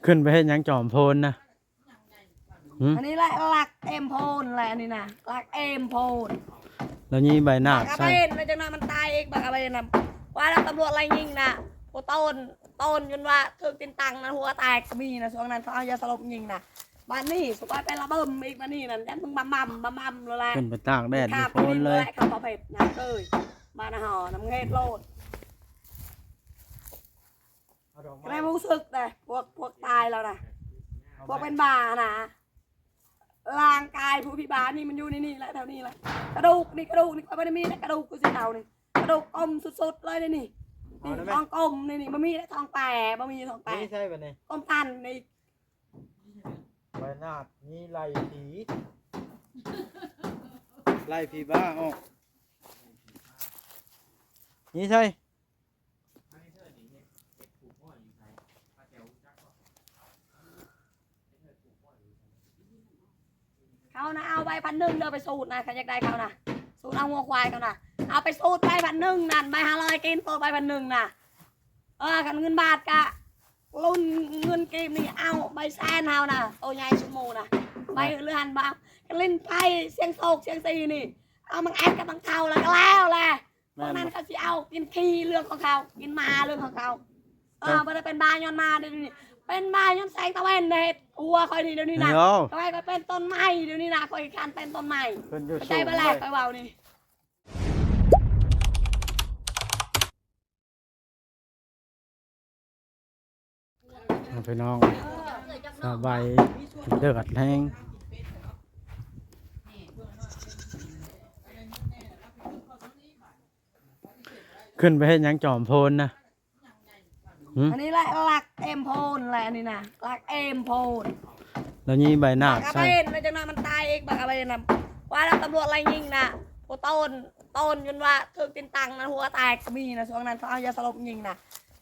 ຂຶ້ນໄປເຮັດຫຍັງຈອມໂພນນະ? ຫືມ? ອັນນີ້ແຫຼະ ລັກເອັມໂພນແຫຼະ ອັນນີ້ນະ ລັກເອັມໂພນ. ແລ້ວນີ້ໃບໜາກໃສ່ ບັກອາເບນ ແລ້ວຈັກໜ້ອຍມັນຕາຍອີກ ບັກອາເບນນະ. ວ່າແລ້ວຕຳຫຼວດໄລ່ຍິງນະ ຜູ້ໂຕນ ໂຕນຈົນວ່າຖືກຕີນຕັງນະ ຫົວແຕກກໍມີນະ. ຊ່ວງນັ້ນເຂົາເອົາຢາສະຫຼົບຍິງນະ. ບາດນີ້ສຸກໄປໄປລະເບິ່ມອີກ ບາດນີ້ນັ້ນ ຢ້ານມຶງບຳໆ ບຳໆໂລດແຫຼະ. ຂຶ້ນໄປຕາກແດດຢູ່ໂພນເລີຍ ຂ້າປະເພັດນະເອີຍ. ບ້ານນະຫໍນຳເຫດໂລດ. ແລ້ວຮູ້ສຶກເດ້ ພວກ ພວກຕາຍແລ້ວນະ ພວກເປັນບ້ານະ. ຮ່າງກາຍຜູ້ພິບານນີ້ມັນຢູ່ໃນນີ້ແຫຼະ ແຖວນີ້ແຫຼະ. ກະດູກນີ້ ກະດູກນີ້ ຂ້ອຍບໍ່ໄດ້ມີນະ ກະດູກຄືຊິເອົານີ້ ກະດູກກົມສຸດໆເລີຍໃນນີ້. ນີ້ທ້ອງກົມໃນນີ້ ບໍ່ມີແລ້ວ ທ້ອງແປ ບໍ່ມີ ທ້ອງແປ ນີ້ໃຊ່ບັດນີ້ ກົມຕັນນີ້. ໃບໜາກນີ້ໄລ່ຜີ ໄລ່ຜີບ້າອອກ. ນີ້ໃຊ່ ເຂົານະເອົາໃບພັນໜຶ່ງເດີ ໄປສູດນະ ຄັນຢາກໄດ້ເຂົານະ ສູດເອົາງົວຄວາຍເຂົານະ ເອົາໄປສູດໃບພັນໜຶ່ງນັ້ນ ໃບຫ້າຮ້ອຍກິນໂຕໃບພັນໜຶ່ງນະ. ເອີ ຄັນເງິນບາດກະລຸ້ນ ເງິນກີບນີ້ເອົາໃບແສນເຮົານະ ໂຕໃຫຍ່ຊຸມໝູ່ນະ. ໃບເຫຼືອຫັ້ນບໍ່ເອົາ ກະຫຼິ້ນໄປສ່ຽງໂຊກສ່ຽງຊີນີ້ ເອົາບັກແອັດກັບບັກເທົາ ແລ້ວກະແລ້ວແຫຼະ. ແມ່ນ ພວກນັ້ນເຂົາຊິເອົາກິນຂີ້ເລື່ອງຂອງເຂົາ ກິນໝາເລື່ອງຂອງເຂົາ. ເອີ ບໍ່ໄດ້ເປັນບ້າຍ້ອນໝາເດ້ນີ້ ເປັນບ້າຍ້ອນແສງຕາເວັນເຮັດຫົວຂ້ອຍນີ້ດຽວນີ້ນະ. ຂ້ອຍກໍເປັນຕົ້ນໄມ້ດຽວນີ້ນະ ຂ້ອຍຄັນເປັນຕົ້ນໄມ້ ເພິ່ນຢູ່ສູງ ເຂົ້າໃຈບໍ່ແລະ ຂ້ອຍເວົ້ານີ້. ພີ່ນ້ອງ ສະບາຍ ແດດແຮງ ຂຶ້ນໄປເຮັດຫຍັງຈອມໂພນນະ? ຫືມ? ອັນນີ້ແຫຼະ ລັກເອັມໂພນແຫຼະ ອັນນີ້ນະ ລັກເອັມໂພນ. ແລ້ວນີ້ໃບໜາກໃສ່ ບັກອາເບນ ແລ້ວຈັກໜ້ອຍມັນຕາຍອີກ ບັກອາເບນນະ. ວ່າແລ້ວຕຳຫຼວດໄລ່ຍິງນະ ຜູ້ໂຕນ ໂຕນຈົນວ່າຖືກຕີນຕັງນະ ຫົວແຕກກໍມີນະ. ຊ່ວງນັ້ນເຂົາເອົາຢາສະຫຼົບຍິງນະ.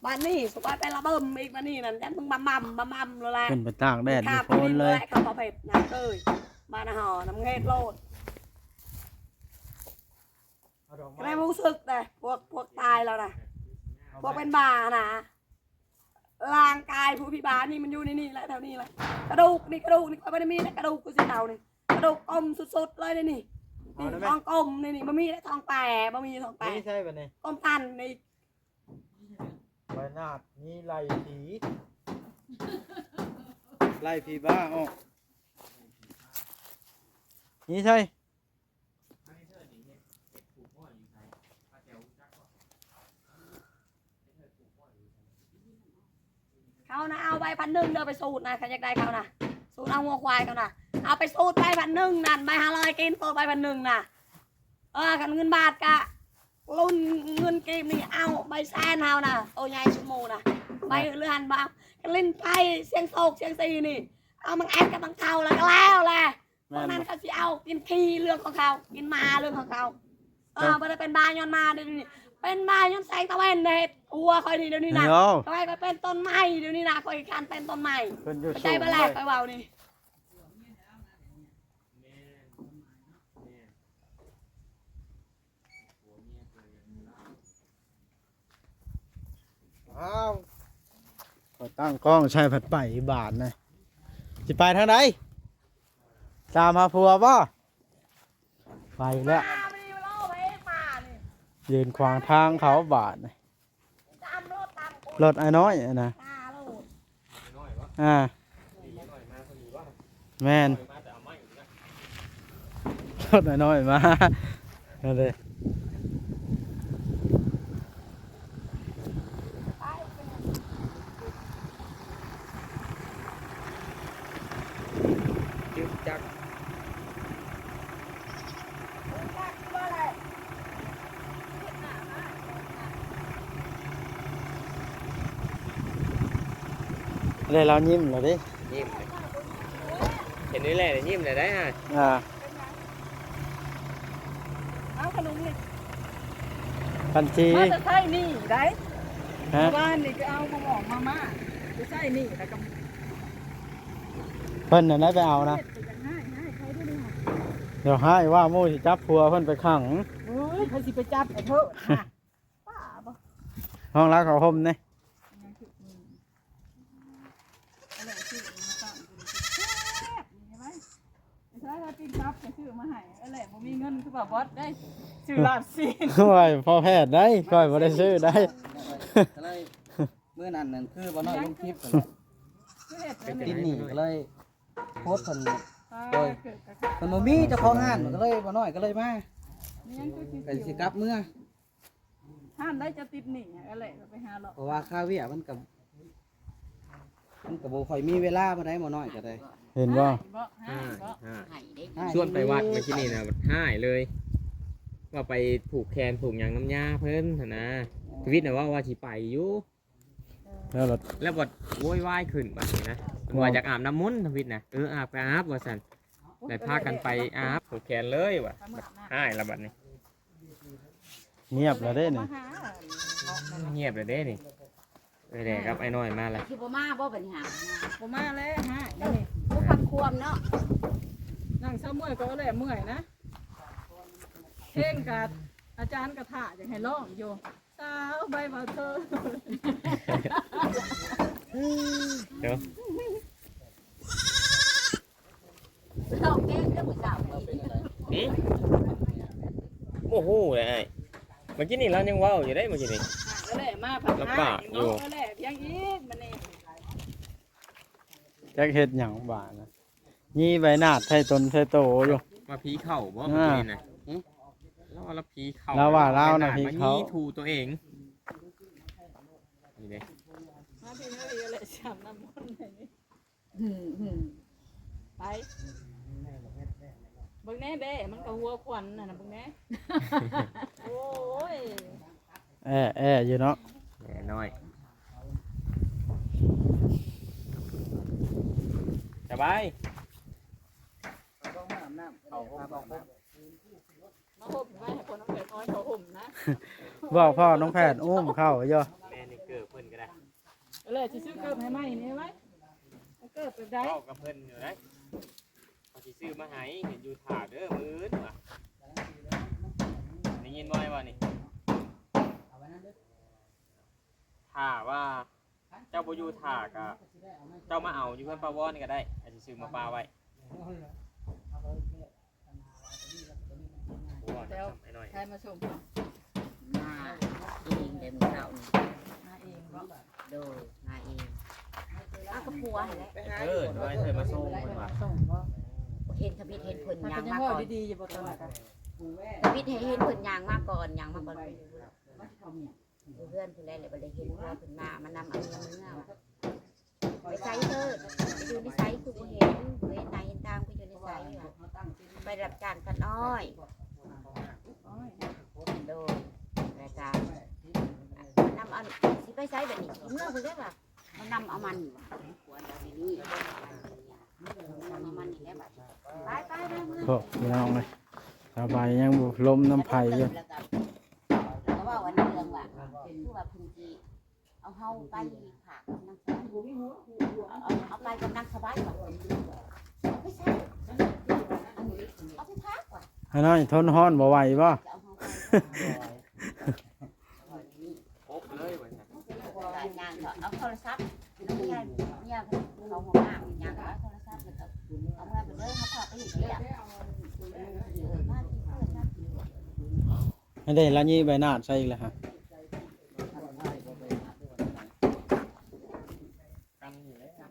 ບາດນີ້ສຸກໄປໄປລະເບິ່ມອີກ ບາດນີ້ນັ້ນ ຢ້ານມຶງບຳໆ ບຳໆໂລດແຫຼະ. ຂຶ້ນໄປຕາກແດດຢູ່ໂພນເລີຍ ຂ້າປະເພັດນະເອີຍ. ບ້ານນະຫໍນຳເຫດໂລດ. ແລ້ວຮູ້ສຶກເດ້ ພວກ ພວກຕາຍແລ້ວນະ ພວກເປັນບ້ານະ. ຮ່າງກາຍຜູ້ພິບານນີ້ມັນຢູ່ໃນນີ້ແຫຼະ ແຖວນີ້ແຫຼະ. ກະດູກນີ້ ກະດູກນີ້ ຂ້ອຍບໍ່ໄດ້ມີນະ ກະດູກຄືຊິເອົານີ້ ກະດູກກົມສຸດໆເລີຍໃນນີ້. ນີ້ທ້ອງກົມໃນນີ້ ບໍ່ມີແລ້ວ ທ້ອງແປ ບໍ່ມີ ທ້ອງແປ ນີ້ໃຊ່ບັດນີ້ ກົມຕັນນີ້. ໃບໜາກນີ້ໄລ່ຜີ ໄລ່ຜີບ້າອອກ. ນີ້ໃຊ່ ເຂົານະເອົາໃບພັນໜຶ່ງເດີ ໄປສູດນະ ຄັນຢາກໄດ້ເຂົານະ ສູດເອົາງົວຄວາຍເຂົານະ ເອົາໄປສູດໃບພັນໜຶ່ງນັ້ນ ໃບຫ້າຮ້ອຍກິນໂຕໃບພັນໜຶ່ງນະ. ເອີ ຄັນເງິນບາດກະລຸ້ນ ເງິນກີບນີ້ເອົາໃບແສນເຮົານະ ໂຕໃຫຍ່ຊຸມໝູ່ນະ. ໃບເຫຼືອຫັ້ນບໍ່ເອົາ ກະຫຼິ້ນໄປສ່ຽງໂຊກສ່ຽງຊີນີ້ ເອົາບັກແອັດກັບບັກເທົາ ແລ້ວກະແລ້ວແຫຼະ. ພວກນັ້ນເຂົາຊິເອົາກິນຂີ້ເລື່ອງຂອງເຂົາ ກິນໝາເລື່ອງຂອງເຂົາ. ເອີ ບໍ່ໄດ້ເປັນບ້າຍ້ອນໝາເດ້ນີ້ ເປັນບ້າຍ້ອນແສງຕາເວັນເຮັດຫົວຂ້ອຍນີ້ດຽວນີ້ນະ. ຂ້ອຍກໍເປັນຕົ້ນໄມ້ດຽວນີ້ນະ ຂ້ອຍຄັນເປັນຕົ້ນໄມ້ ເພິ່ນຢູ່ສູງ ເຂົ້າໃຈບໍ່ແລະ ຂ້ອຍເວົ້ານີ້. ອ້າວ ຂ້ອຍຕັ້ງກ້ອງໃສ່ ພັດໄປບາດນະ. ຊິໄປທາງໃດ? ຕາມຫາຜົວບໍ່? ໄປແລ້ວ ຢືນຂວາງທາງເຂົາບາດນະ. ລົດອ້າຍນ້ອຍຫັ້ນນະ. ອ່າ ແມ່ນ ລົດອ້າຍນ້ອຍມາ ນັ້ນເດ້. ໄດ້ ລາວຍິ້ມແລ້ວເດ້ ຍິ້ມ ເຫັນນີ້ແຫຼະ ຍິ້ມແລ້ວໄດ້. ອ່າ ເອົາຂະໜົມນີ້ ບັນຊີ ມາແຕ່ໃຊ້ໜີ້ໄດ້. ຮະ? ວານນີ້ໄປເອົາໝາໝອງມາມ່າ ໄປໃຊ້ໜີ້ ແລ້ວກໍ ເພິ່ນນັ້ນໄດ້ໄປເອົານະ. ເຮັດກໍຢາກຮ້າຍ ຮ້າຍໃຜເດ້ນີ້ຫະ? ດຽວຮ້າຍວ່າໝູ່ຊິຈັບຜົວເພິ່ນໄປຂັງ. ໂອ້ຍ ໃຜຊິໄປຈັບໄອ້ເທີະ ປ້າບໍ່? ຫ້ອງລາວເຂົ້າຫົ່ມນີ້ ອັນນັ້ນຄື ອັນນັ້ນ ຊື້ມາຕັ້ງຢູ່ນີ້ ແຊບໆ ນີ້ໄວ້ ໄປໃຊ້ລາວ ປີ້ງຕັບ ໄປຊື້ມາໃຫ້. ເອີ ແຫຼະ ບໍ່ມີເງິນຄືວ່າບອດໄດ້ ຊື້ລາບຊີ້ນ. ໂອ້ຍ ພໍແພດໄດ້ ຂ້ອຍບໍ່ໄດ້ຊື້ໄດ້. ກໍເລີຍ ມື້ນັ້ນນັ້ນຄືບໍ່ນ້ອຍລົງຄລິບ ຄືເຮັດແນວນີ້ ຕິດໜີ້ກໍເລີຍໂພສເພິ່ນ ໂດຍເພິ່ນບໍ່ມີເຈົ້າຂອງຮ້ານ ກໍເລີຍບໍ່ນ້ອຍກໍເລີຍມາ ມີຫຍັງຄືຊິ ກໍຊິກັບເມືອ ຮ້ານໃດຈະຕິດໜີ້ ເອີ ແຫຼະ ກໍໄປຫາເລາະ ເພາະວ່າຄາວຽກມັນກໍ ມັນກໍບໍ່ຄ່ອຍມີເວລາປານໃດ ບໍ່ນ້ອຍກໍໄດ້ ເຫັນບໍ່? ຮ້າຍບໍ່? ຮ້າຍບໍ່? ຮ້າຍ ຮ້າຍ ຊວນໄປວັດມື້ກີ້ນີ້ນະ ຮ້າຍເລີຍ ວ່າໄປຜູກແຂນຜູກຫຍັງນຳຍາເພິ່ນຫັ້ນນະ ທະວິດນະເວົ້າວ່າຊິໄປຢູ່ ແລ້ວລະ ແລ້ວບັດໂວຍວາຍຂຶ້ນບັດນີ້ນະ ເພິ່ນວ່າຢາກອາບນ້ຳມົນ ທຳອິດນະ ເອີ ອາບກໍອາບວ່າຊັ້ນ ໄດ້ພາກັນໄປອາບຜູກແຂນເລີຍວ່າ ຮ້າຍລະບັດນີ້ ງຽບລະເດ້ນີ້ ງຽບລະເດ້ນີ້ ເອື້ອຍແດງກັບອ້າຍນ້ອຍມາລະ ຊິບໍ່ມາບໍ່ບັດນີ້ຫາ ບໍ່ມາແລ້ວ ຮ້າຍນີ້ ບໍ່ພັກຄວາມເນາະ ນັ່ງເຊົາເມື່ອຍກໍແລ້ວ ເມື່ອຍນະ ເພງກະອາຈານກະຖ້າຢາກໃຫ້ຮ້ອງຢູ່. ສາວໃບວ່າເທີ ດຽວ ລອງເພງເດີມື້ເຊົ້ານີ້ ຫື ບໍ່ຮູ້ແຫຼະອ້າຍ ເມື່ອກີ້ນີ້ລາວຍັງເວົ້າຢູ່ເດ້ ເມື່ອກີ້ນີ້ ນັ້ນແຫຼະ ມາພັດ ລະປາກຢູ່ ນັ້ນແຫຼະ ພຽງອີກບັດນີ້ ຈັກເຮັດຫຍັງບາດນະ ຢີໃບໜາດໃສ່ຕົນໃສ່ໂຕຢູ່ ວ່າຜີເຂົ້າບໍ່ ອ່າ ມື້ກີ້ນີ້ນະ ຫຶ ລາວວ່າລາວຜີເຂົ້າ ລາວວ່າລາວນະ ໃບໜາດ ຜີເຂົ້າ ມາຢີຖູຕົວເອງ ນີ້ເດ້ ມາພີ້ ມາພີ້ ເອົາແຫຼະ ສາມນ້ຳມົນໃຫ້ນີ້ ອືມ ອືມ ໄປ ເບິ່ງແດ່ເບ້ ມັນກໍຫົວຂວັນຫັ້ນນະ ເບິ່ງແດ່ ໂອ້ຍ. ແອໆຢູ່ເນາະ ແອນ້ອຍ ສະບາຍ ເຂົ້າຫົ່ມ ມາຫົ່ມໄວ້ໃຫ້ພໍ່ນ້ອງແພດ ເອົາໃຫ້ພໍ່ຫົ່ມນະ ບອກພໍ່ນ້ອງແພດອຸ້ມເຂົ້າຢູ່ ແມ່ນເກີບເພິ່ນກໍໄດ້ ເອີ ຊິຊື້ເກີບໃຫ້ໃໝ່ນີ້ໄວ້ ເກີບແບບໃດ ເວົ້າກັບເພິ່ນຢູ່ໄດ ເຂົາຊິຊື້ມາໃຫ້ ເຫັນຢູ່ຖ້າເດີ ມື້ອື່ນວ່າ ໄດ້ຍິນບໍ່ ໄອ້ວ່ານີ້ ຖ້າວ່າເຈົ້າບໍ່ຢູ່ຖ້າກະ ເຈົ້າມາເອົາຢູ່ເຮືອນປ້າວອນກໍໄດ້ ອາດຊິຊື້ມາປະໄວ້ ໂອ້ ແລ້ວ ໄອ້ນ້ອຍ ໃຜມາສົ່ງ? ມາເອງເດ້ມື້ເຊົ້ານີ້ ມາເອງບໍ່? ໂດຍ ມາເອງ ເອົາກັບຜົວຫັ້ນແຫຼະ ເອີ ນ້ອຍເພິ່ນມາສົ່ງເພິ່ນວ່າ ເຫັນທຳອິດເຫັນເພິ່ນຍ່າງມາກ່ອນ ດີໆຢູ່ບໍ່ຕອນນັ້ນກະ ທຳອິດເຫັນເພິ່ນຍ່າງມາກ່ອນ ຍ່າງມາກ່ອນ ຢູ່ເຮືອນພຸ້ນແຫຼະ ແລ້ວບັດໄດ້ເຫັນຜົວເພິ່ນມາ ມານຳເອົາເມືອ ໄປໃສເທີດ ໄປຢູ່ໃນໃສຄືບໍ່ເຫັນ ບໍ່ເຫັນໜ້າເຫັນຕາ ໄປຢູ່ໃນໃສ ໄປຮັບຈ້າງຕັດອ້ອຍ ໂດຍ ແລ້ວກະນຳອັນ ຊິໄປໃສບັດນີ້ ຊິເມືອພຸ້ນເດ້ວ່າ ມານຳເອົາມັນວ່າ ຄວນແບບນີ້ ມານຳເອົາມັນນີ້ແຫຼະບັດ ໄປໆ ໄປເມືອ ໂອ້ ພີ່ນ້ອງເອີຍ ສາວໃບຍັງບໍ່ລົມນຳໃຜຢູ່ ແລ້ວກະ ແລ້ວກະເວົ້າອັນເລື່ອງວ່າ ຄືວ່າເພິ່ນຊິ ເອົາເຮົາໄປຝາກນຳ ເອົາ ເອົາໄປກັບນາງສະບາຍວ່າ ເອົາໄປໃສ ອັນນີ້ ເອົາໄປຝາກວ່າ ຮານ້ອຍ ທົນຮ້ອນບໍ່ໄຫວບໍ່? ຈະເອົາເຮົາໄປ ອົບເລີຍວ່າຊັ້ນ ຍ່າງກໍເອົາໂທລະສັບ ເມຍ ເມຍເຂົາຫ້ອງນ້ຳ ຍ່າງກໍເອົາໂທລະສັບ ແລ້ວກໍເອົາເມືອໄປເລີຍ ເຮົາພາໄປເຮັດວຽກ ເອີ ມາທີ່ເພິ່ນນະ ອັນໃດລະ ຢີໃບໜາດໃສ່ອີກແລ້ວຫະ ເ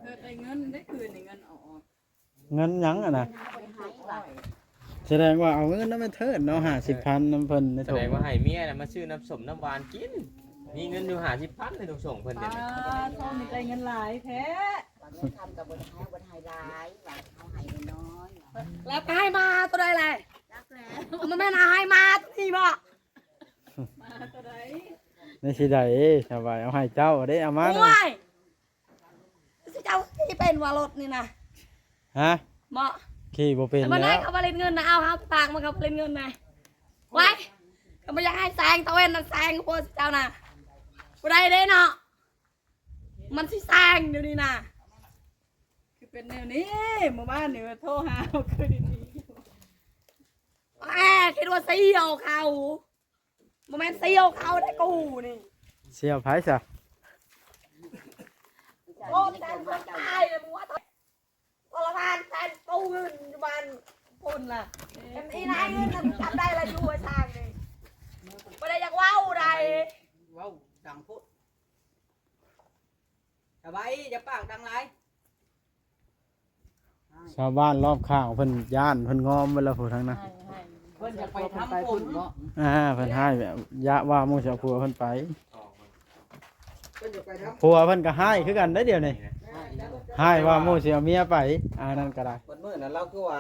ພິ່ນໄດ້ເງິນໄດ້ຄືນນີ້ ເງິນອອກ ເງິນຫຍັງຫັ້ນນະ ສະແດງວ່າເອົາເງິນນຳໄອ້ເທີດເນາະ ຫ້າສິບພັນນຳເພິ່ນ ສະແດງວ່າໃຫ້ເມຍນະມາຊື້ນ້ຳສົ້ມນ້ຳຫວານກິນ ມີເງິນຢູ່ຫ້າສິບພັນໃຫ້ສົ່ງເພິ່ນ ປາດ ດຽວນີ້ ໂທ ນີ້ໄດ້ເງິນຫຼາຍແທ້ ວ່າເງິນຄຳກໍບໍ່ໄດ້ໃຫ້ ບໍ່ໄດ້ໃຫ້ຫຼາຍ ວ່າເຮົາໃຫ້ນ້ອຍ ແລ້ວໄປໃຫ້ມາໂຕໃດແຫຼະ ຈັກແລ້ວ ມັນແມ່ນໃຫ້ມາໂຕນີ້ບໍ່? ມາໂຕໃດ ໃນຊິໄດ້ ສະບາຍ ເອົາໃຫ້ເຈົ້າເດ້ ເອົາມາ ໂອ້ຍ ຊິເຈົ້າຂີ່ເປັນວ່າລົດນີ້ນະ ຮະ ບໍ່ ຂີ່ບໍ່ເປັນ ແລ້ວ ເຂົາບໍ່ເຫຼັ້ນເງິນນະ ເອົາ ເຮົາໄປຝາກມັນ ເຂົາບໍ່ເຫຼັ້ນເງິນນະ ໄວ້ ເຂົາບໍ່ຢາກໃຫ້ແຊງຕາເວັນນະ ແຊງພວກເຈົ້ານະ ບໍ່ໄດ້ເດ້ເນາະ ມັນຊິແຊງດຽວນີ້ນະ ຄືເປັນແນວນີ້ ມື້ວານນີ້ໂທຫາ ຄືດີໆ ແອ ຄິດວ່າຊິເອົາເຂົາ ບໍ່ແມ່ນຊິເອົາເຂົາໄດ້ກູນີ້ ຊິເອົາໃຜຊະ? ໂອ້ ແຕ່ຄົນຕາຍເລີຍ ມຶງວ່າໂທ ອັນນີ້ນາຍເງິນນຳ ທຳໄດ້ລະຢູ່ວ່າຊ່າງນີ້ ບໍ່ໄດ້ຢາກເວົ້າໃດ ເວົ້າດັງໂພດ. ສະບາຍ ຢ່າປາກດັງຫຼາຍ. ຊາວບ້ານລອບຂ້າງເພິ່ນຢ້ານ ເພິ່ນງອມໄປແລ້ວ ຜູ້ທາງນັ້ນ ເພິ່ນຢາກໄປທຳບຸນເນາະ. ອ່າ ເພິ່ນຮ້າຍແບບ ຢ້ານວ່າໝູ່ຊິເອົາຜົວເພິ່ນໄປ. ເພິ່ນຢາກໄປທຳ ຜົວເພິ່ນກໍຮ້າຍຄືກັນໄດ໋ດຽວນີ້ ຮ້າຍວ່າໝູ່ຊິເອົາເມຍໄປ. ອັນນັ້ນກໍໄດ້ ເບິດມື້ນັ້ນລາວຄືວ່າ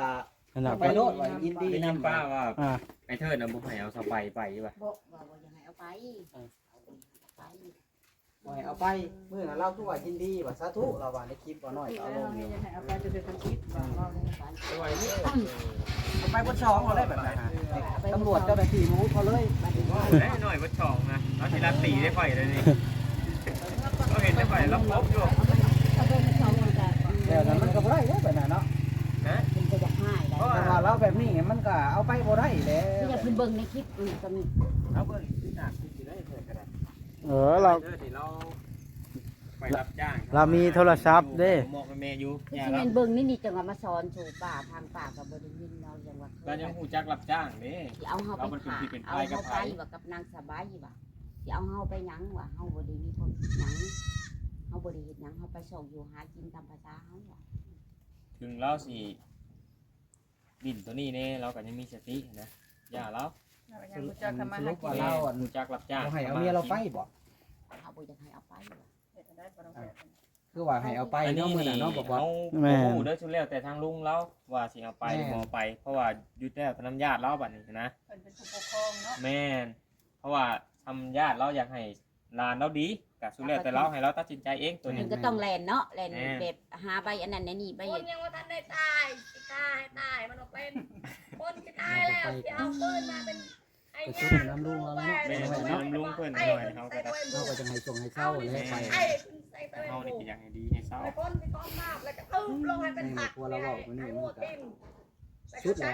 ອັນນັ້ນ ໄປໂລດວ່າຍິນດີນຳ ໄດ້ຍິນປ້າວ່າ ອ່າ ໄອ້ເທີດນະບໍ່ໃຫ້ເອົາສະບາຍໄປວ່າ ບໍ່ ວ່າບໍ່ຢາກໃຫ້ເອົາໄປ ເອີ ເອົາໄປ ບໍ່ໃຫ້ເອົາໄປ. ມື້ນັ້ນລາວຄືວ່າຍິນດີວ່າ ສາທຸ ລາວວ່າໃນຄລິບ ບໍ່ນ້ອຍກໍເອົາລົງ ຢາກໃຫ້ເອົາໄປ ແຕ່ເປັນທຳອິດ ເອົາໄປເບິດສອງເອົາໄດ້ແບບນັ້ນ ຕຳຫຼວດເຈົ້າໜ້າທີ່ມາອຸບເຂົາເລີຍ ໄດ້ໜ້ອຍເບິດສອງນະ ລາວຊິລັດຕີໄດ້ຂ້ອຍເລີຍນີ້ ເຂົາເຫັນແຕ່ຂ້ອຍລຳປົບຢູ່ ແບບນັ້ນມັນກໍບໍ່ໄດ້ເດ້ ແບບນັ້ນເນາະ ຮະ ເພິ່ນກໍຢາກຮ້າຍໄດ໋ ເພາະວ່າລາວແບບນີ້ມັນກໍເອົາໄປບໍ່ໄດ້ແຫຼະ ຄືຢ່າງເພິ່ນເບິ່ງໃນຄລິບ ອື ກໍມີ ເອົາເບິ່ງ ຄືຕາມທີ່ໄດ້ເພິ່ນກໍໄດ້ ເອີ ລາວ ເອີ ທີ່ລາວໄປຮັບຈ້າງ ລາວມີໂທລະສັບເດ້ ບອກແມ່ຢູ່ ຄືຊິແມ່ນເບິ່ງນີ້ ນີ້ຈັ່ງວ່າມາສອນສູ່ປ້າ ທາງປ້າກໍບໍ່ໄດ້ຍິນເນາະ ຈັ່ງວ່າ ລາວຍັງຮູ້ຈັກຮັບຈ້າງເດ້ ຊິເອົາເຮົາໄປ ເອົາເຮົາໄປວ່າກັບນາງສະບາຍວ່າ ຊິເອົາເຮົາໄປຫຍັງວ່າ ເຮົາບໍ່ໄດ້ມີຄວາມຜິດຫຍັງ ເຮົາບໍ່ໄດ້ເຮັດຫຍັງ ເຮົາໄປຊອກຢູ່ຫາກິນຕາມພາສາເຮົາວ່າ ເຖິງລາວຊິ ດິ້ນໂຕນີ້ແດ່ ລາວກໍຍັງມີສະຕິນະ ຢ່າລາວ ລາວກໍຍັງຮູ້ຈັກທຳມາຫາກິນ ສະຫຼຸບວ່າລາວ ແມ່ນ ຮູ້ຈັກຮັບຈ້າງ ບໍ່ໃຫ້ເອົາເມຍລາວໄປບໍ? ເຮົາບໍ່ຢາກໃຫ້ເອົາໄປວ່າ ເຮັດໄດ້ບໍ່ຕ້ອງແບບນັ້ນ ຄືວ່າໃຫ້ເອົາໄປເນາະ ມື້ນັ້ນເນາະ ບໍ່ ບໍ່ ເຮົາ ແມ່ນ ບໍ່ຮູ້ເດີ ສຸດແລ້ວແຕ່ທາງລຸງລາວວ່າຊິເອົາໄປ ແມ່ນ ຫຼືບໍ່ເອົາໄປ ເພາະວ່າຢູ່ແລ້ວແຕ່ນຳຍາດລາວບັດນີ້ນະ ເພິ່ນເປັນຜູ້ປົກຄອງເນາະ ແມ່ນ ເພາະວ່າທາງຍາດລາວຢາກໃຫ້ ຫຼານລາວດີ ກະສຸດແລ້ວແຕ່ລາວ ໃຫ້ລາວຕັດສິນໃຈເອງໂຕນີ້ ເພິ່ນກໍຕ້ອງແລ່ນເນາະ ແລ່ນ ແມ່ນ ແບບຫາໃບອັນນັ້ນອັນນີ້ ໃບ ຄົນຍັງບໍ່ທັນໄດ້ຕາຍ ຊິຂ້າໃຫ້ຕາຍ ມັນບໍ່ເປັນ ຄົນຊິຕາຍແລ້ວ ຊິເອົາຄືນມາເປັນໄອ້ຍາ ນຳລຸງເຮົາເນາະ ແມ່ນ ນຳລຸງເພິ່ນໜ້ອຍ ເຮົາກໍໄດ້ ເຮົາກໍຈະໃຫ້ຊ່ວງໃຫ້ເຊົາແຫຼະ ໄປ ເຮົານີ້ກໍຢາກໃຫ້ດີໃຫ້ເຊົາ ຄົນທີ່ຄວາມບາບ ແລ້ວກໍຕື່ມລົງໃຫ້ເປັນຜັກ ໃຫ້ໝົດ ສຸດແລ້ວ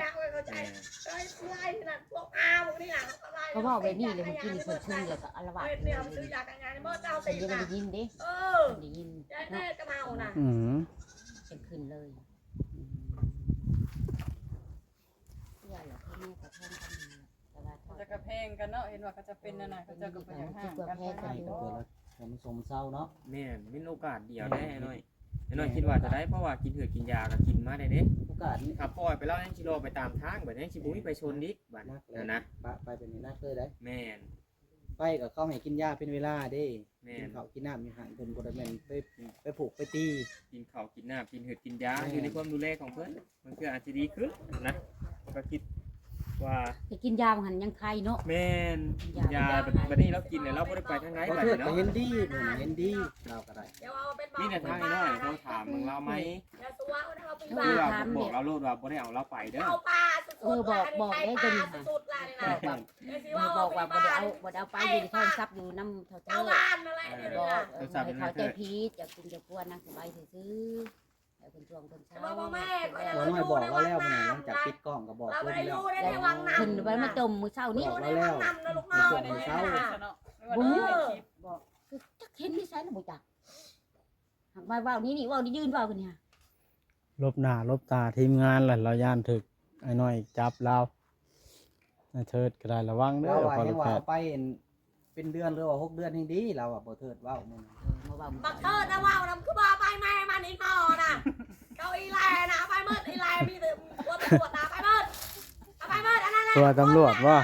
ເຂົາເວົ້າແບບນີ້ເລີຍ ມື້ກີ້ນີ້ເພິ່ນຊຶ້ງ ແລ້ວກໍອາລະວາດ ເພິ່ນຍັງໄດ້ຍິນເດ້ ເອີ ເພິ່ນໄດ້ຍິນເນາະ ອືມ ເພິ່ນຂຶ້ນເລີຍ ອືມ ເຊື່ອແຫຼະ ພໍ່ແມ່ກໍແພງກັນ ແຕ່ວ່າ ເຂົາເຈົ້າກໍແພງກັນເນາະ ເຫັນວ່າເຂົາເຈົ້າເປັນນັ້ນນະ ເຂົາເຈົ້າກໍບໍ່ຢາກຫ້າມກັນ ໃຫ້ກັບຕົວລະ ໃຫ້ມັນຊົມເຊົາເນາະ ແມ່ນ ມີໂອກາດດຽວແດ່ນ້ອຍ ນ້ອຍຄິດວ່າຈະໄດ້ ເພາະວ່າກິນເຫືອດກິນຢາກໍກິນມາໄດ້ເດ້ ໂອກາດນີ້ ຖ້າປ່ອຍໄປແລ້ວຍັງຊິລໍໄປຕາມທາງ ບັດຍັງຊິບໍ່ມີໄປຊົນອີກ ບັດນັ້ນນະ ປະ ໄປເປັນນີ້ໜັກເລີຍໄດ໋ ແມ່ນ ໄປກໍເຂົາໃຫ້ກິນຢາເປັນເວລາເດ້ ແມ່ນ ກິນເຂົ້າກິນນ້ຳຢູ່ຫັ້ນ ເພິ່ນບໍ່ໄດ້ແມ່ນໄປ ອືມ ໄປຜູກໄປຕີ ກິນເຂົ້າກິນນ້ຳ ກິນເຫືອດກິນຢາ ແມ່ນ ຢູ່ໃນຄວາມດູແລຂອງເພິ່ນ ມັນຄືອາດຊິດີຂຶ້ນນະ ກໍຄິດວ່າ ໄປກິນຢາຫັ້ນຍັງໄຄເນາະ ແມ່ນ ກິນຢາ ກິນຢາ ບັດ ບັດນີ້ລາວກິນແລ້ວ ລາວບໍ່ໄດ້ໄປທາງໃດ ບໍ່ ບັດນີ້ເນາະ ເຫັນດີ ເຫັນດີ ລາວກໍໄດ້ ມີແຕ່ທາງນ້ອຍໂທຖາມເບິ່ງລາວໃໝ່ ຄືວ່າບອກລາວໂລດວ່າບໍ່ໄດ້ເອົາລາວໄປເດີ ເອີ ບອກ ບອກໄດ້ຕົວນີ້ ບອກວ່າບໍ່ໄດ້ເອົາ ບໍ່ໄດ້ເອົາໄປ ຢູ່ໃນໂທລະສັບຢູ່ນຳເຖົ້າເຈົ້າ ບອກ ເອີ ໃຫ້ເຂົາໃຈຜິດ ຢາກກິນຢາກກວນນາງສະບາຍຊື່ໆ ໃຫ້ເພິ່ນຊ່ວງເພິ່ນເຊົາ ແມ່ ບໍ່ນ້ອຍບອກລາວແລ້ວ ມື້ນັ້ນ ຫຼັງຈາກປິດກ້ອງກໍບອກເພິ່ນແລ້ວ ເພິ່ນວ່າມາຈົ່ມມື້ເຊົ້ານີ້ ບອກລາວແລ້ວ ໃນຊ່ວງເຊົ້າ ບໍ່ຮູ້ ຈັກເຫັນຢູ່ໃສລະບໍ່ຈັກ ຫາກມາເວົ້ານີ້ ນີ້ເວົ້ານີ້ ຢືນເວົ້າຢູ່ນີ້ ຫຼົບໜ້າຫຼົບຕາທີມງານລະ ລາວຢ້ານຖືກອ້າຍນ້ອຍຈັບລາວ ອ້າຍເທີດກໍໄດ້ລະວັງເດີ ລາວວ່າ ເພາະ ຍັງວ່າເອົາໄປເປັນເດືອນ ຫຼືວ່າຫົກເດືອນແຮ່ງດີ ລາວວ່າ ບໍ່ເທີດເວົ້າມື້ນັ້ນ ເອີ ມາເວົ້າ ບັກເທີດນະເວົ້ານຳ ຄືບໍ່ເອົາໄປແມ່ມັນອີ່ພໍ່ນະ ເຂົາອີ່ແຫຼນະ ເອົາໄປໝົດ ອີ່ແຫຼມີແຕ່ຜົວຕຳຫຼວດນະ ເອົາໄປໝົດ ເອົາໄປໝົດ ອັນນັ້ນແຫຼະ ຜົວຕຳຫຼວດບໍ່?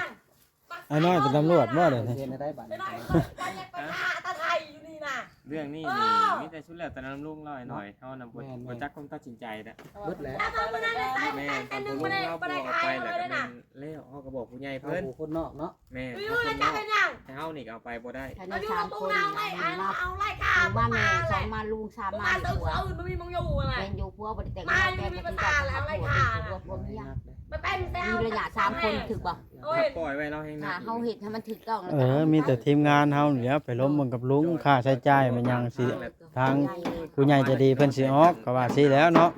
ອ້າຍນ້ອຍເປັນຕຳຫຼວດບໍ່ດຽວນີ້? ເຮັດແນວໃດບັດນີ້? ອ້າຍນ້ອຍເພິ່ນກໍຍັງໄປຫາຕາໄທຢູ່ນີ້ນະ ເລື່ອງນີ້ນີ້ ເອີ ມີແຕ່ສຸດແລ້ວແຕ່ນຳລຸງລາວ ອ້າຍນ້ອຍເຮົານຳ ບໍ່ ແມ່ນໆ ບໍ່ຈັກຄວາມຕັດສິນໃຈນະ ເບິດແລ້ວ ແມ່ນ ຄັນບໍ່ລົງລາວບໍ່ເອົາໄປແລ້ວກໍແມ່ນແລ້ວ ເຮົາກໍບອກຜູ້ໃຫຍ່ເພິ່ນ ເຮົາຜູ້ຄົນນອກເນາະ ແມ່ນ ຢູ່ແລ້ວເຈົ້າເປັນຫຍັງ? ແຕ່ເຮົານີ້ກໍເອົາໄປບໍ່ໄດ້ ພາຍໃນສາມຄົນ ເອົາໄລ່ຂ້າ ເອົາມາແມ່ສອງມາ ລຸງສາມມາ ຜົວ ແມ່ນຢູ່ ຜົວບໍ່ໄດ້ແຕ່ງງານ ແຕ່ງກັນເປັນຄອບຄົວຜົວເມຍ ມີໄລຍະສາມຄົນ ຖືກບໍ່? ຖ້າປ່ອຍໄວ້ລາວແຮງໜັກ ຖ້າເຮົາເຮັດໃຫ້ມັນຖືກຕ້ອງ ເອີ ມີແຕ່ທີມງານເຮົານີ້ແຫຼະ ໄປລົມເບິ່ງກັບລຸງ ຄ່າໃຊ້ຈ່າຍແມ່ນຫຍັງຊິ ທາງຜູ້ໃຫຍ່ໃຈດີເພິ່ນຊິອອກ ກໍວ່າຊີ້ແຫຼະເນາະ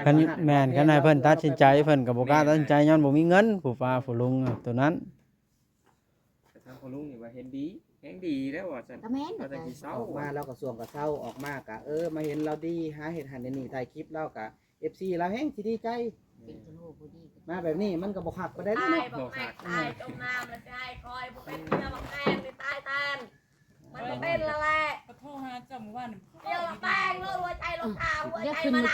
ເພິ່ນ ແມ່ນ ຄັນໃຫ້ເພິ່ນຕັດສິນໃຈ ເພິ່ນກໍບໍ່ກ້າຕັດສິນໃຈ ຍ້ອນບໍ່ມີເງິນ ຜູ້ປ້າຜູ້ລຸງໂຕນັ້ນ ແຕ່ທາງພໍ່ລຸງນີ້ວ່າເຫັນດີ ແຮງດີແລ້ວວ່າຊັ້ນ ກໍແມ່ນ ວ່າຈັ່ງຊິເຊົາ ອອກມາລາວກະຊວງກະເຊົາ ອອກມາກະ ເອີ ມາເຫັນລາວດີ ຫາເຮັດຫັ້ນເຮັດນີ້ ຖ່າຍຄລິບລາວກະ ເອັຟຊີລາວແຮງຊິດີໃຈ. ມາແບບນີ້ມັນກໍບໍ່ຄັກປານໃດເນາະ. ຕາຍບັກແມັກ ຕາຍຈົມນ້ຳແລ້ວຊິໃຫ້ຄອຍ ບໍ່ເປັນເມຍບັກແພງນີ້ ຕາຍແທນ. ມັນບໍ່ເປັນລະແຫຼະ ກໍໂທຫາເຈົ້າມື້ວານນີ້ ດຽວລະແປງໂລດ ຫົວໃຈລົງຂາວ ຫົວໃຈມານາ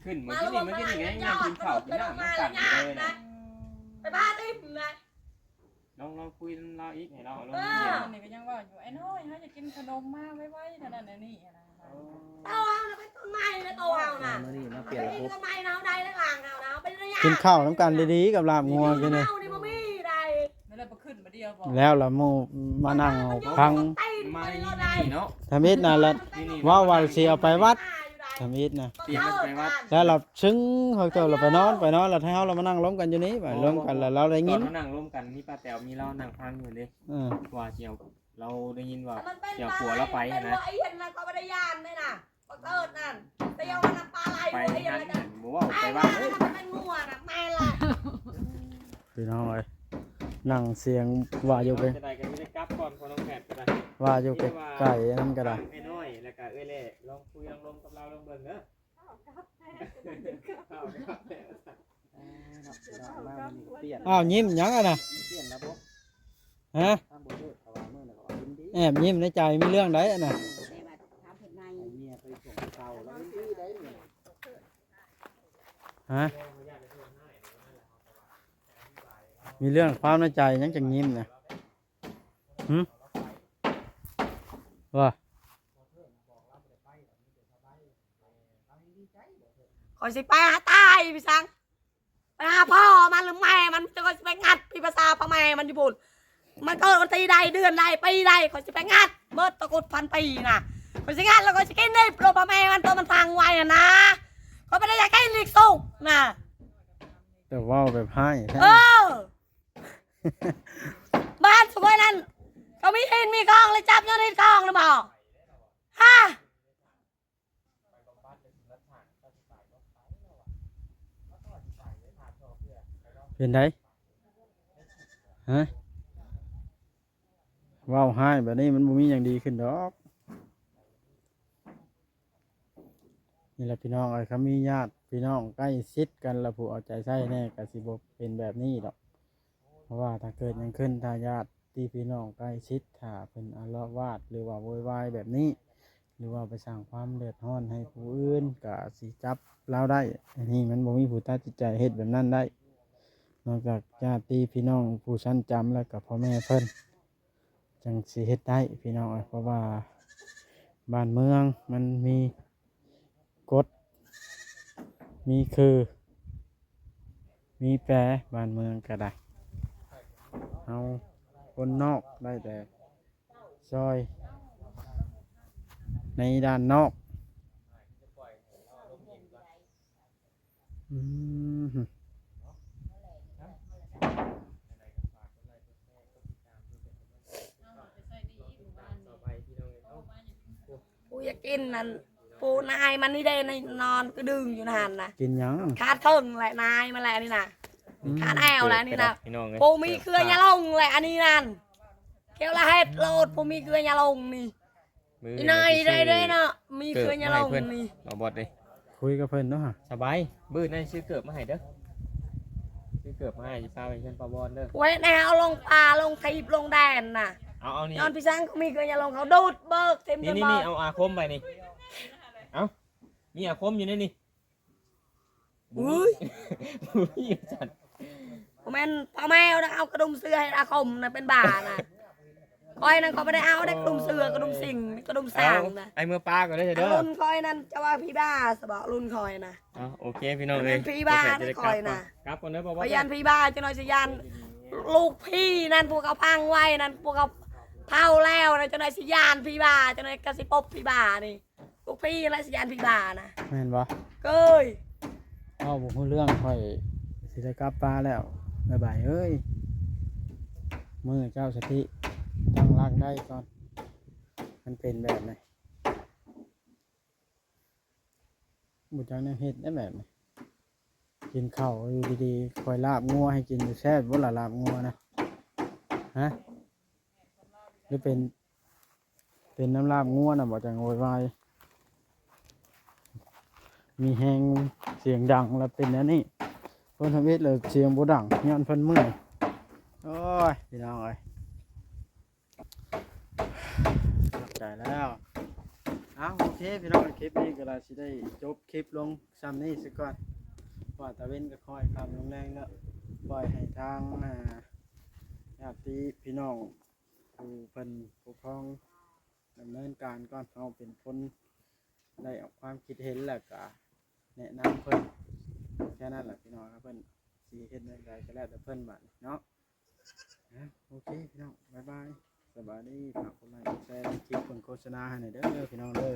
ຂຶ້ນມື້ກີ້ນີ້ ເມື່ອກີ້ນີ້ຍັງກິນເຂົ້າກິນນ້ຳນຳກັນຢູ່ເລີຍນະ. ໄປພາຖິ້ມນະ. ລອງ ລອງຄຸຍນຳລາວອີກ ໃຫ້ລາວອາລົມ ເອີ ດຽວນີ້ກໍຍັງເວົ້າຢູ່ ອ້າຍນ້ອຍ ເຮົາຢາກກິນຂະໜົມ ມາໄວໆ ແນວນັ້ນແນວນີ້ນະ. ໂຕເຮົານະເປັນຕົ້ນໄມ້ນະ ໂຕເຮົານະ ມື້ນີ້ມາປ່ຽນລະບົບ ຕົ້ນໄມ້ນະ ເຮົາໄດ້ແລ້ວ ຫຼັງເຮົານະ ເຮົາເປັນໄລຍະ ກິນເຂົ້ານຳກັນດີໆ ກັບລາບງົວຢູ່ນີ້ ເຮົານີ້ບໍ່ມີໃດ. ແລ້ວລະໝູ່ມານັ່ງຟັງ ໄມ້ນີ້ເນາະ ທຳອິດນະ ລະເວົ້າວ່າຊິເອົາໄປວັດ ທຳອິດນະ ຕຽມໄປວັດ ແລ້ວລະຊຶ້ງ ເຮົາເຈົ້າລະໄປນອນ ໄປນອນ ລະໃຫ້ເຮົາລະມານັ່ງລົມກັນຢູ່ນີ້ ໄປລົມກັນ ລະລາວໄດ້ຍິນ ຕອນເຮົານັ່ງລົມກັນ ມີປ້າແຕວ ມີລາວນັ່ງຟັງຢູ່ເດ້ ເອີ ວ່າຊິເອົາ ລາວໄດ້ຍິນວ່າຊິເອົາຜົວລາວໄປຫັ້ນນະ ເຫັນບໍ່ ເຫັນບໍ່ ເຂົາບໍ່ໄດ້ຢ້ານເດ້ນະ ບັກເຕີດນັ້ນ ແຕ່ຢ່າວ່ານຳປາໄຫຼ ໄປຫັ້ນ ບໍ່ເວົ້າໄປວ່າເລີຍ ມັນເປັນງົວນະ ແມ່ນລະ. ພີ່ນ້ອງເອີຍ ນັ່ງສຽງວ່າຢູ່ ເອົາ ເປັນ ຈະໄດ້ກໍຊິໄດ້ກັບກ່ອນ ພໍນ້ອງແພດກໍໄດ້ ວ່າຢູ່ໄກໆ ອັນນັ້ນກໍໄດ້ ອ້າຍນ້ອຍ ແລ້ວກໍເອື້ອຍແຫຼ້ ລອງຄຸຍລອງລົມກັບລາວລອງເບິ່ງເດີ. ອ້າວ ຍິ້ມຫຍັງຫັ້ນນະ? ຮະ? ແອບຍິ້ມໃນໃຈ ມີເລື່ອງໃດຫັ້ນນະ? ຮະ? ມີເລື່ອງຄວາມໃນໃຈຫຍັງຈັ່ງຍິ້ມນະ? ຫຶ? ວ່າ ຂ້ອຍຊິໄປຫາຕາຍ ພີ່ສັງ ໄປຫາພໍ່ມັນ ຫຼື ແມ່ມັນ ແຕ່ຂ້ອຍຊິໄປງັດ ພີ່ພາສາພໍ່ແມ່ມັນຢູ່ພຸ້ນ ມັນເກີດວັນທີໃດ ເດືອນໃດ ປີໃດ ຂ້ອຍຊິໄປງັດເບິດຕະກຸດພັນປີນະ ຂ້ອຍຊິງັດ ແລ້ວຂ້ອຍຊິກິນດິບໂລດພໍ່ແມ່ມັນ ຕົວມັນຝັງໄວ້ຫັ້ນນະ ຂ້ອຍບໍ່ໄດ້ຢາກກິນອີກສຸກນະ. ແຕ່ເວົ້າແບບຮ້າຍແທ້ ເອີ ບ້ານສຸກໄວ້ນັ້ນ ເຂົາມີຫີນມີຂອງ ແລ້ວຈັບຍ້ອນຫີນຂອງນະບໍ່? ຮະ? ເປັນໃດ? ຮະ? ເວົ້າຮ້າຍແບບນີ້ມັນບໍ່ມີຫຍັງດີຂຶ້ນດອກ. ນີ້ແຫຼະພີ່ນ້ອງເອີຍ ຄັນມີຍາດພີ່ນ້ອງໃກ້ຊິດກັນ ແລ້ວຜູ້ເອົາໃຈໃສ່ແດ່ ກໍຊິບໍ່ເປັນແບບນີ້ດອກ. ເພາະວ່າຖ້າເກີດຫຍັງຂຶ້ນ ຖ້າຍາດຕິພີ່ນ້ອງໃກ້ຊິດ ຖ້າເພິ່ນອາລະວາດ ຫຼືວ່າໂວຍວາຍແບບນີ້ ຫຼືວ່າໄປສ້າງຄວາມເດືອດຮ້ອນໃຫ້ຜູ້ອື່ນ ກະຊິຈັບລາວໄດ້. ອັນນີ້ມັນບໍ່ມີຜູ້ຕັດສິນໃຈເຮັດແບບນັ້ນໄດ້ ນອກຈາກຍາດຕິພີ່ນ້ອງຜູ້ຊັ້ນຈຳ ແລ້ວກະພໍ່ແມ່ເພິ່ນ ຈັ່ງຊິເຮັດໄດ້ພີ່ນ້ອງເອີຍ. ເພາະວ່າບ້ານເມືອງມັນມີກົດ ມີຄື ມີແປ ບ້ານເມືອງກະໄດ້. ເຮົາຄົນນອກໄດ້ແຕ່ຊ່ອຍໃນດ້ານນອກ. ອືມ ຜູ້ຢາກກິນນັ້ນ ຜູ້ນາຍມັນນີ້ເດ້ ນອນກະດຶງຢູ່ຫັ້ນນະ. ກິນຫຍັງ? ຂາດເຄິ່ງແຫຼະ ນາຍມັນແຫຼະອັນນີ້ນະ. ອືມ ຂາດແອວແຫຼະອັນນີ້ນະ. ພີ່ນ້ອງເອີຍ ຜູ້ມີເຄືອຢ່າລົງແຫຼະອັນນີ້ນັ້ນ. ແກ້ວລະເຮັດໂລດ ຜູ້ມີເຄືອຢ່າລົງນີ້. ອີ່ນ້ອຍໄດ້ເດ້ເນາະ ມີເຄືອຢ່າລົງນີ້ ເອົາບອດເດ້. ຄຸຍກັບເພິ່ນເນາະ ສະບາຍ. ມື້ນີ້ຊື້ເກີບມາໃຫ້ເດີ ຊື້ເກີບມາໃຫ້ ຊິພາໄປເຮືອນປ້າບອນເດີ. ໂອ້ຍ ແນວເອົາລົງປ່າລົງທີບລົງແດນນະ. ເອົາ ເອົານີ້ ຍ້ອນພີ່ສັງກໍມີເຄືອຢ່າລົງ ເຂົາດູດເບີກເຕັມ ນີ້ ນີ້ ນີ້ ເອົາອາຄົມໄປນີ້. ເອົ້າ ມີອາຄົມຢູ່ໃນນີ້. ອຸ້ຍ ອຸ້ຍ ວ່າຊັ້ນ ບໍ່ແມ່ນພໍ່ແມ່ເອົາ ເອົາກະດຸມເສືອເຮັດອາຄົມນະ ເປັນບ້ານະ. ຂ້ອຍນັ້ນກໍບໍ່ໄດ້ເອົາເດ້ ກະດຸມເສືອ ກະດຸມສິງ ກະດຸມຊ້າງນະ. ເອົາ ອ້າຍເມືອປ່າກ່ອນເດີ ເດີ. ລຸ້ນຂ້ອຍນັ້ນຈະວ່າຜີບ້າຊະບໍ ລຸ້ນຂ້ອຍນະ. ເອົ້າ ໂອເຄພີ່ນ້ອງເອີຍ ແມ່ນຜີບ້ານຂ້ອຍນະ. ກັບກ່ອນເດີ ບໍ່ ຂ້ອຍຢ້ານຜີບ້າ ຈັກໜ້ອຍຊິຢ້ານລູກຜີນັ້ນ ພວກເຂົາຝັງໄວ້ນັ້ນ ພວກເຂົາເຖົ້າແລ້ວນະ ຈັກໜ້ອຍຊິຢ້ານຜີບ້າ ຈັກໜ້ອຍກໍຊິພົບຜີບ້ານີ້. ພວກພີ່ລະຊິຢ້ານຜີບ້ານະ. ແມ່ນບໍ່? ເກີຍ ເວົ້າບໍ່ຮູ້ເລື່ອງ ຂ້ອຍຊິໄດ້ກັບປ່າແລ້ວ. ບາຍບາຍເອີຍ ມື້ເຈົ້າສະຕິຕັ້ງຫຼັກໄດ້ກ່ອນ ມັນເປັນແບບນີ້ ບໍ່ຈັກແນວເຮັດໄດ໋ແບບນີ້. ກິນເຂົ້າຢູ່ດີໆ ຂ້ອຍລາບງົວໃຫ້ກິນຢູ່ ແຊບບໍ່ລະລາບງົວນະ? ຮະ? ຫຼືເປັນ ເປັນນຳລາບງົວນະບໍ່ ຈັ່ງໂວຍວາຍ? ມີແຮງສຽງດັງແລ້ວເປັນແນວນີ້. ເພິ່ນທຳອິດແລ້ວສຽງບໍ່ດັງ ຍ້ອນເພິ່ນເມື່ອຍ. ໂອ້ຍ ພີ່ນ້ອງເອີຍ ຂອບໃຈແລ້ວ. ເອົາ ໂອເຄ ພີ່ນ້ອງ ຄລິບນີ້ກໍລະຊິໄດ້ຈົບຄລິບລົງຊ່ຳນີ້ຊະກ່ອນ ເພາະວ່າຕາເວັນກໍຄ່ອຍຄ່ຳລົງແລງແລ້ວ. ປ່ອຍໃຫ້ທາງ ອ່າ ຍາດຕິພີ່ນ້ອງຜູ້ເພິ່ນປົກຄອງ ດຳເນີນການກ່ອນ. ເຮົາເປັນຄົນໄດ້ອອກຄວາມຄິດເຫັນ ແລ້ວກະແນະນຳເພິ່ນ ແຄ່ນັ້ນແຫຼະພີ່ນ້ອງ. ເພິ່ນຊິເຮັດແນວໃດກໍແລ້ວແຕ່ເພິ່ນບາດນີ້ເນາະ. ໂອເຄພີ່ນ້ອງ ບາຍບາຍ ສະບາຍດີ. ຝາກກົດໄລກົດແຊ ແລະ ຄລິບເບິ່ງໂຄສະນາໃຫ້ແດ່ເດີພີ່ນ້ອງເດີ.